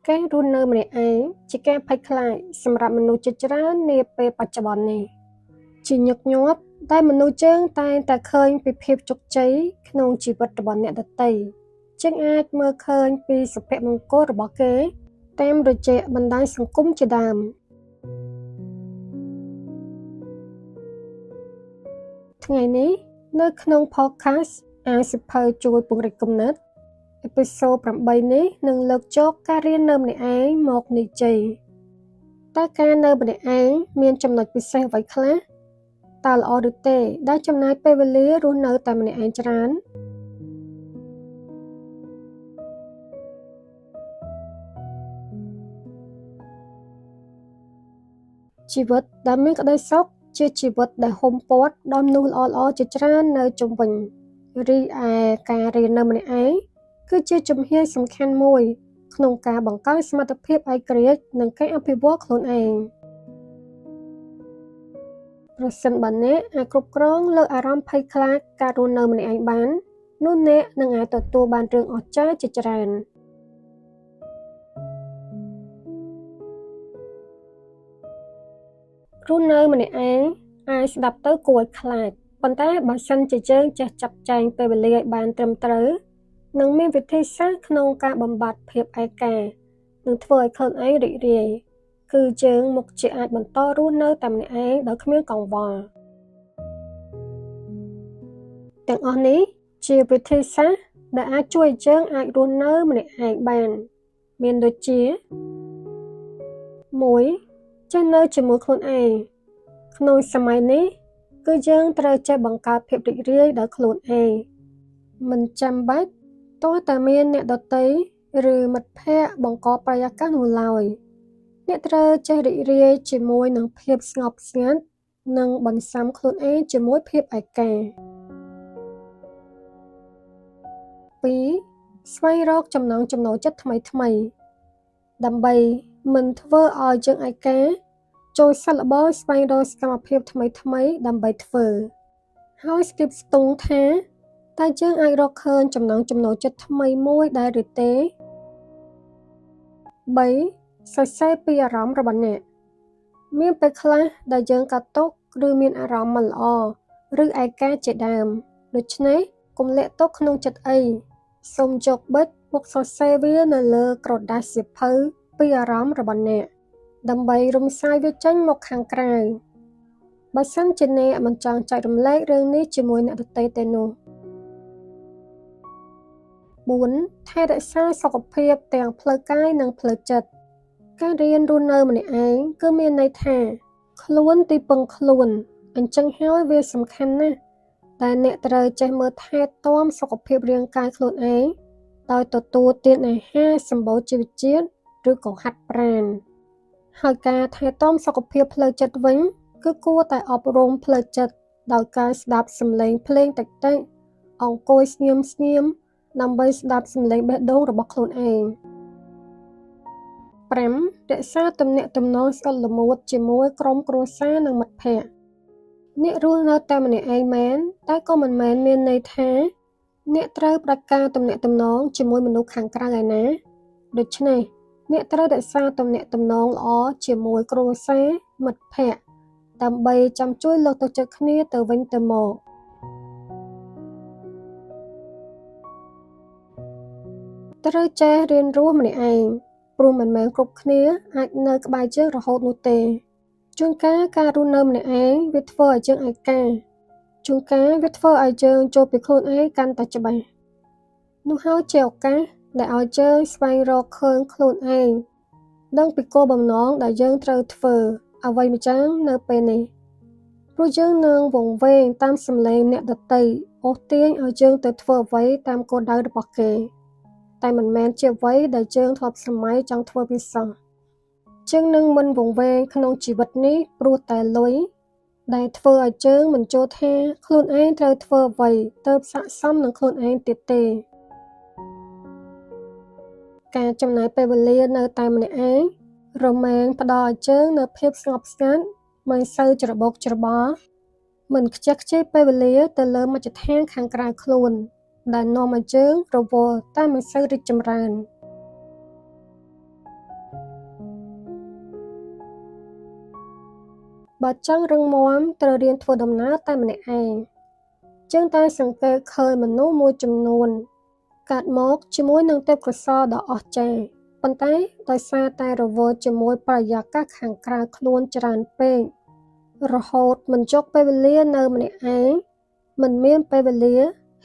ការរស់នៅម្នាក់ឯងជាការភ័យខ្លាចសម្រាប់មនុស្សជាច្រើននាពេលបច្ចុប្បន្ននេះជាញឹកញាប់ដែលមនុស្សយើងតែងតែឃើញពីភាពជោគជ័យក្នុងជីវិតរបស់អ្នកដទៃជាងអាចមើលឃើញពីសុភមង្គលរបស់គេតាមរយៈបណ្ដាញសង្គមជាដើមថ្ងៃនេះនៅក្នុង podcast អាសៀវភៅជួយពង្រីកគំនិត episode 8នេះនឹងលើកយកការរៀននៅម្នាក់ឯងមកនិយាយតើការនៅម្នាក់ឯងមានចំណុចពិសេសអ្វីខ្លះតើល្អឬទេដែលចំណាយពេលវេលារស់នៅតែម្នាក់ឯងច្រើនជីវិតដែលមានក្តីសុខជាជីវិតដែលហ៊ុមព័ទ្ធដោយមនុស្សល្អៗជាច្រើននៅជុំវិញរីឯការរៀននៅម្នាក់ឯងគឺជាជំហានសំខាន់មួយក្នុងការបង្កើនសមត្ថភាពឯករាជ្យនិងការអភិវឌ្ឍខ្លួនឯងប្រសិនបើអ្នកអាចគ្រប់គ្រងលើអារម្មណ៍ភ័យខ្លាចការរស់នៅម្នាក់ឯងបាននោះអ្នកនឹងអាចទទួលបានរឿងអស្ចារ្យជាច្រើនរស់នៅម្នាក់ឯងអាចស្ដាប់ទៅគួរឲ្យខ្លាចប៉ុន្តែបើសិនជាយើងចេះចាត់ចែងពេលវេលាឲ្យបានត្រឹមត្រូវនិងមានវិធីសាស្ត្រក្នុងការបំបាត់ភាពឯកានិងធ្វើឲ្យខ្លួនឯងរីករាយគឺយើងមុខជាអាចបន្តរស់នៅតែម្នាក់ឯងដោយគ្មានកង្វល់ទាំងអស់នេះជាវិធីសាស្ត្រដែលអាចជួយឲ្យយើងអាចរស់នៅម្នាក់ឯងបានមានដូចជា1ចេះនៅជាមួយខ្លួនឯងក្នុងសម័យនេះគឺយើងត្រូវចេះបង្កើតភាពរីករាយដោយខ្លួនឯងមិនចាំបាច់ទាល់តែមានអ្នកដទៃឬមិត្តភក្តិបង្កបរិយាកាសនោះឡើយអ្នកត្រូវចេះរីករាយជាមួយនឹងភាពស្ងប់ស្ងាត់និងបន្សាំខ្លួនឯងជាមួយភាពឯកា2ស្វែងរកចំណង់ចំណូលចិត្តថ្មីៗដើម្បីមិនធ្វើឲ្យយើងឯកាចូលសាកល្បងស្វែងរកសកម្មភាពថ្មីៗដើម្បីធ្វើហើយស្គីបស្ទង់ថាតើយើងអាចរកឃើញចំណង់ចំណូលចិត្តថ្មីមួយដែរឬទេ3សរសេរពីអារម្មណ៍របស់អ្នកមានពេលខ្លះដែលយើងកាត់ទុក្ខឬមានអារម្មណ៍មិនល្អឬឯកាជាដើមដូច្នេះកុំលាក់ទុកក្នុងចិត្តអីសូមយកប៊ិចមកសរសេរវានៅលើក្រដាសសៀវភៅពីអារម្មណ៍របស់អ្នកដើម្បីរំសាយវាចេញមកខាងក្រៅបើសិនជាអ្នកមិនចង់ចែករំលែករឿងនេះជាមួយអ្នកដទៃទេនោះ4ថែរក្សាសុខភាពទាំងផ្លូវកាយនិងផ្លូវចិត្តការរៀនរស់នៅម្នាក់ឯងគឺមានន័យថាខ្លួនទីពឹងខ្លួនអញ្ចឹងហើយវាសំខាន់ណាស់តែអ្នកត្រូវចេះមើលថែទាំសុខភាពរាងកាយខ្លួនឯងដោយទទួលទានអាហារសម្បូរជីវជាតិឬក៏ហាត់ប្រាណហើយការថែទាំសុខភាពផ្លូវចិត្តវិញគឺគួរតែអប់រំផ្លូវចិត្តដោយការស្ដាប់សំឡេងភ្លេងតិចៗអង្គុយស្ងៀមៗដើម្បីស្ដាប់សំឡេងបេះដូងរបស់ខ្លួនឯង5រក្សាទំនាក់ទំនងស្អិតល្មួតជាមួយក្រុមគ្រួសារនិងមិត្តភក្តិអ្នករស់នៅតែម្នាក់ឯងមែនតែក៏មិនមែនមានន័យថាអ្នកត្រូវផ្ដាច់ការទំនាក់ទំនងជាមួយមនុស្សខាងក្រៅឯណាដូច្នេះអ្នកត្រូវរក្សាទំនាក់ទំនងល្អជាមួយគ្រួសារមិត្តភក្តិដើម្បីចាំជួយលើកទឹកចិត្តគ្នាទៅវិញទៅមកត្រូវចេះរៀនរស់ម្នាក់ឯងព្រោះមិនមែនគ្រប់គ្នាអាចនៅក្បែរយើងរហូតនោះទេជួនកាលការរស់នៅម្នាក់ឯងវាធ្វើឲ្យយើងឯកាជួនកាលវាធ្វើឲ្យយើងចូលពីខ្លួនឯងកាន់តែច្បាស់នោះហើយជាឱកាសដែលឲ្យយើងស្វែងរកឃើញខ្លួនឯងដឹងពីគោលបំណងដែលយើងត្រូវធ្វើអ្វីម្យ៉ាងនៅពេលនេះព្រោះយើងនឹងវង្វេងតាមសម្លេងអ្នកដទៃអូសទាញឲ្យយើងទៅធ្វើអ្វីតាមគោលដៅរបស់គេតែមិនមែនជាអ្វីដែលយើងធ្លាប់សម័យចង់ធ្វើពីសោះជាងនឹងមិនវង្វេងក្នុងជីវិតនេះព្រោះតែលុយដែលធ្វើឲ្យយើងមិនចូលថាខ្លួនឯងត្រូវធ្វើអ្វីទៅស័ក្តិសមនឹងខ្លួនឯងទៀតទេការចំណាយពេលវេលានៅតែម្នាក់ឯងរមែងផ្ដល់ឲ្យយើងនូវភាពស្ងប់ស្ងាត់មិនសូវច្របូកច្របល់មិនខ្ជះខ្ជាយពេលវេលាទៅលើមជ្ឈដ្ឋានខាងក្រៅខ្លួនដែលនាំឲ្យយើងរវល់តែមិនសូវរីកចម្រើន បើចង់រឹងមាំត្រូវរៀនធ្វើដំណើរតែម្នាក់ឯងយើងតែសង្កេតឃើញមនុស្សមួយចំនួនកើតមកជាមួយនឹងទេពកោសល្យដ៏អស្ចារ្យប៉ុន្តែដោយសារតែរវល់ជាមួយបរិយាកាសខាងក្រៅខ្លួនច្រើនពេករហូតមិនយកពេលវេលានៅម្នាក់ឯងមិនមានពេលវេលា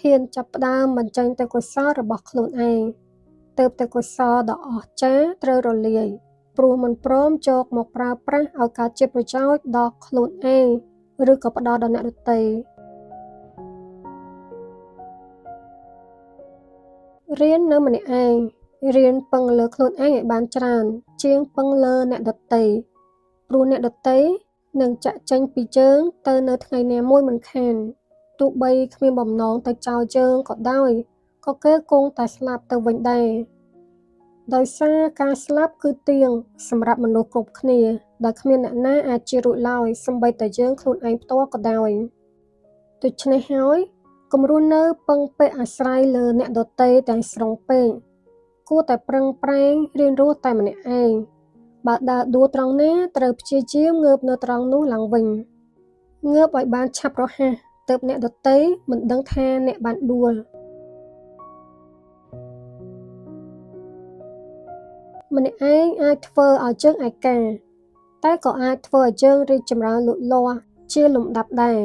ហ៊ានចាប់ផ្ដើមបញ្ចេញទេពកោសល្យរបស់ខ្លួនឯងទើបទេពកោសល្យដ៏អស្ចារ្យត្រូវរលាយព្រោះមិនព្រមយកមកប្រើប្រាស់ឲ្យកើតជាប្រយោជន៍ដល់ខ្លួនឯងឬក៏ផ្ដល់ដល់អ្នកដទៃរៀននៅម្នាក់ឯងរៀនពឹងលើខ្លួនឯងឲ្យបានច្រើនជាងពឹងលើអ្នកដទៃព្រោះអ្នកដទៃនឹងចាក់ចេញពីយើងទៅនៅថ្ងៃណាមួយមិនខានទោះបីគ្មានបំណងទៅចោលយើងក៏ដោយក៏គេគង់តែស្លាប់ទៅវិញដែរដោយសារការស្លាប់គឺទៀងសម្រាប់មនុស្សគ្រប់គ្នាដែលគ្មានអ្នកណាអាចជៀសរួចឡើយសូម្បីតែយើងខ្លួនឯងផ្ទាល់ក៏ដោយដូច្នេះហើយកុំរស់នៅពឹងពាក់អាស្រ័យលើអ្នកដទៃទាំងស្រុងពេកគួរតែប្រឹងប្រែងរៀនរស់តែម្នាក់ឯងបើដើរដួលត្រង់ណាត្រូវព្យាយាមងើបនៅត្រង់នោះឡើងវិញងើបឲ្យបានឆាប់រហ័សទើបអ្នកដទៃមិនដឹងថាអ្នកបានដួលម្នាក់ឯងអាចធ្វើឲ្យយើងឯកាតែក៏អាចធ្វើឲ្យយើងរីកចម្រើនលូតលាស់ជាលំដាប់ដែរ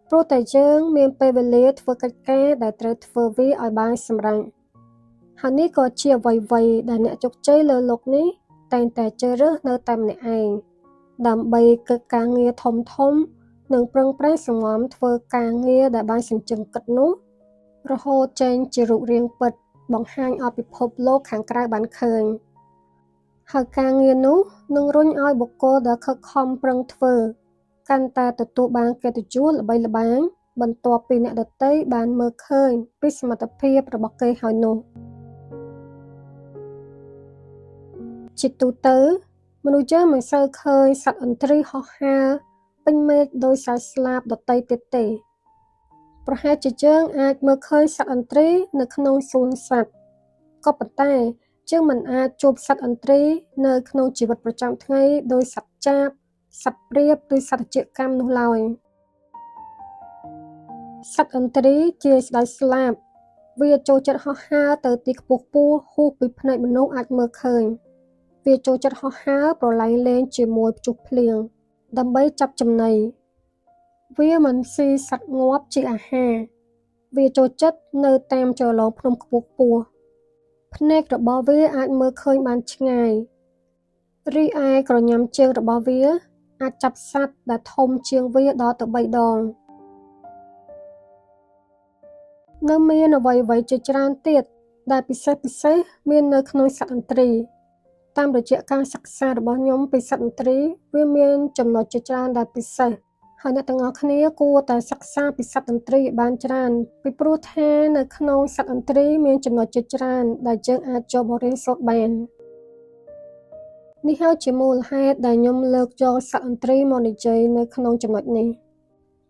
ព្រោះតែយើងមានពេលវេលាធ្វើកិច្ចការដែលត្រូវធ្វើវាឲ្យបានសម្រេចហើយនេះក៏ជាអ្វីៗដែលអ្នកជោគជ័យលើលោកនេះតែងតែជ្រើសរើសនៅតែម្នាក់ឯងដើម្បីកិច្ចការងារធំៗនិងប្រឹងប្រែងសម្ងំធ្វើការងារដែលបានសញ្ជឹងគិតនោះរហូតចេញជារូបរាងពិតបង្ហាញឲ្យពិភពលោកខាងក្រៅបានឃើញហើយការងារនោះនឹងរុញឲ្យបុគ្គលដែលខិតខំប្រឹងធ្វើកាន់តែទទួលបានកិត្តិយសល្បីល្បាញបន្ទាប់ពីអ្នកដទៃបានមើលឃើញពីសមត្ថភាពរបស់គេហើយនោះជាទូទៅមនុស្សយើងមិនសូវឃើញសត្វឥន្ទ្រីហោះហើរពេញមេឃដោយសត្វស្លាបដទៃទៀតទេប្រហែលជាយើងអាចមើលឃើញសត្វឥន្ទ្រីនៅក្នុងសួនសត្វក៏ប៉ុន្តែយើងមិនអាចជួបសត្វឥន្ទ្រីនៅក្នុងជីវិតប្រចាំថ្ងៃដោយសត្វចាបសត្វព្រាបឬសត្វជាកម្មនោះឡើយសត្វឥន្ទ្រីជាស្ដេចស្លាបវាចូលចិត្តហោះហើរទៅទីខ្ពស់ៗហួសពីភ្នែកមនុស្សអាចមើលឃើញវាចូលចិត្តហោះហើរប្រឡែងលេងជាមួយព្យុះភ្លៀងដើម្បីចាប់ចំណីវាមិនស៊ីសត្វងាប់ជាអាហារវាចូលចិត្តនៅតាមចរភ្នំខ្ពស់ៗភ្នែករបស់វាអាចមើលឃើញបានឆ្ងាយរីឯក្រញាំជើងរបស់វាអាចចាប់សត្វដែលធំជាងវាដល់ទៅ3ដងនៅមានអ្វីៗជាច្រើនទៀតដែលពិសេសមាននៅក្នុងសត្វឥន្ទ្រីតាមរយៈការសិក្សារបស់ខ្ញុំពីសត្វឥន្ទ្រីវាមានចំណុចជាច្រើនដែលពិសេសហើយអ្នកទាំងអស់គ្នាគួរតែសិក្សាពីសត្វឥន្ទ្រីឲ្យបានច្រើនពីព្រោះថានៅក្នុងសត្វឥន្ទ្រីមានចំណុចជាច្រើនដែលយើងអាចចូលមករៀនសូត្របាននេះហើយជាមូលហេតុដែលខ្ញុំលើកយកសត្វឥន្ទ្រីមកនិយាយនៅក្នុងចំណុចនេះ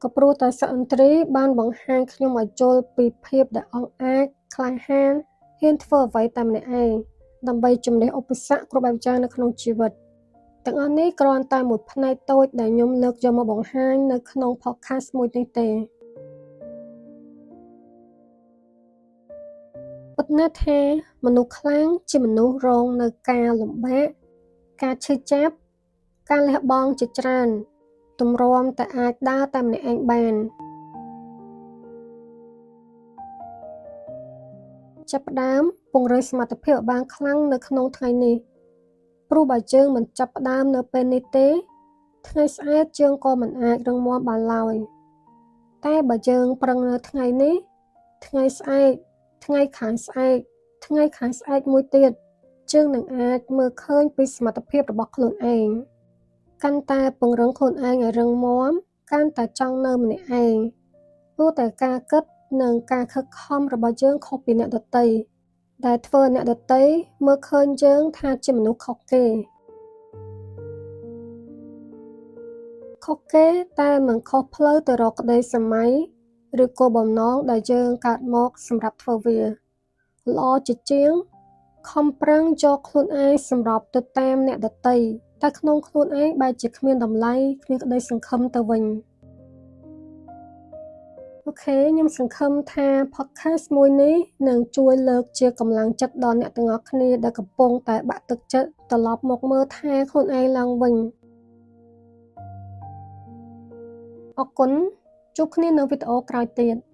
ក៏ព្រោះតែសត្វឥន្ទ្រីបានបង្ហាញខ្ញុំឲ្យយល់ពីភាពដែលអង់អាចក្លាហានហ៊ានធ្វើអ្វីតែម្នាក់ឯងដើម្បីជំនះឧបសគ្គគ្រប់បែបយ៉ាងនៅក្នុងជីវិតទាំងអស់នេះគ្រាន់តែមួយផ្នែកតូចដែលខ្ញុំលើកយកមកបង្ហាញនៅក្នុង podcast មួយនេះទេពិតណាស់ថាមនុស្សខ្លាំងជាមនុស្សរងនៅការលំបាកការឈឺចាប់ការលះបង់ជាច្រើនទម្រាំតែអាចដើរតែម្នាក់ឯងបានចាប់ផ្ដើមពង្រឹងសមត្ថភាពឲ្យបានខ្លាំងនៅក្នុងថ្ងៃនេះព្រោះបើយើងមិនចាប់ផ្ដើមនៅពេលនេះទេថ្ងៃស្អែកយើងក៏មិនអាចរឹងមាំបានឡើយតែបើយើងប្រឹងនៅថ្ងៃនេះថ្ងៃស្អែកថ្ងៃខាងស្អែកថ្ងៃខាងស្អែកមួយទៀតយើងនឹងអាចមើលឃើញពីសមត្ថភាពរបស់ខ្លួនឯងកាន់តែពង្រឹងខ្លួនឯងឲ្យរឹងមាំកាន់តែចង់នៅម្នាក់ឯងព្រោះតែការគិតនិងការខិតខំរបស់យើងខុសពីអ្នកដទៃដែលធ្វើអ្នកដទៃមើលឃើញយើងថាជាមនុស្សខុសគេខុសគេតែមិនខុសផ្លូវទៅរកក្តីសម័យឬគោលបំណងដែលយើងកើតមកសម្រាប់ធ្វើវាល្អជាជាងខំប្រឹងយកខ្លួនឯងសម្របទៅតាមអ្នកដទៃ តែក្នុងខ្លួនឯងបែរជាគ្មានតម្លៃគ្មានក្តីសង្ឃឹមទៅវិញ។ Okay ខ្ញុំសង្ឃឹមថា podcast មួយនេះនឹងជួយលើកជាកម្លាំងចិត្តដល់អ្នកទាំងអស់គ្នាដែលកំពុងតែបាក់ទឹកចិត្តត្រឡប់មកមើលថែខ្លួនឯងឡើងវិញ។អរគុណជួបគ្នានៅវីដេអូក្រោយទៀត។